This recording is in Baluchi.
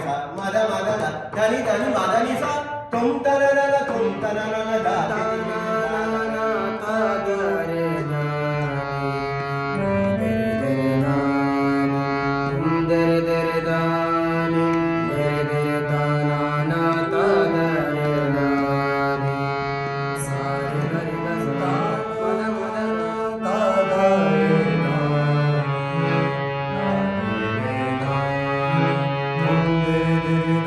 सा, मा दा, मा दा, दा, दा नी, दा नी, मा दा नी सा, तुम तना ना ना, तुम तना ना ना, दा नी, दा नी, दा नी, दा नी, तुम दर दर दा नी, दर दर दा ना ना, ता दा रे दा नी, सा रे दा रे दा सा, मा दा, मा दा, ता दा रे दा नी, ता दा रे दा नी, तुम दर दर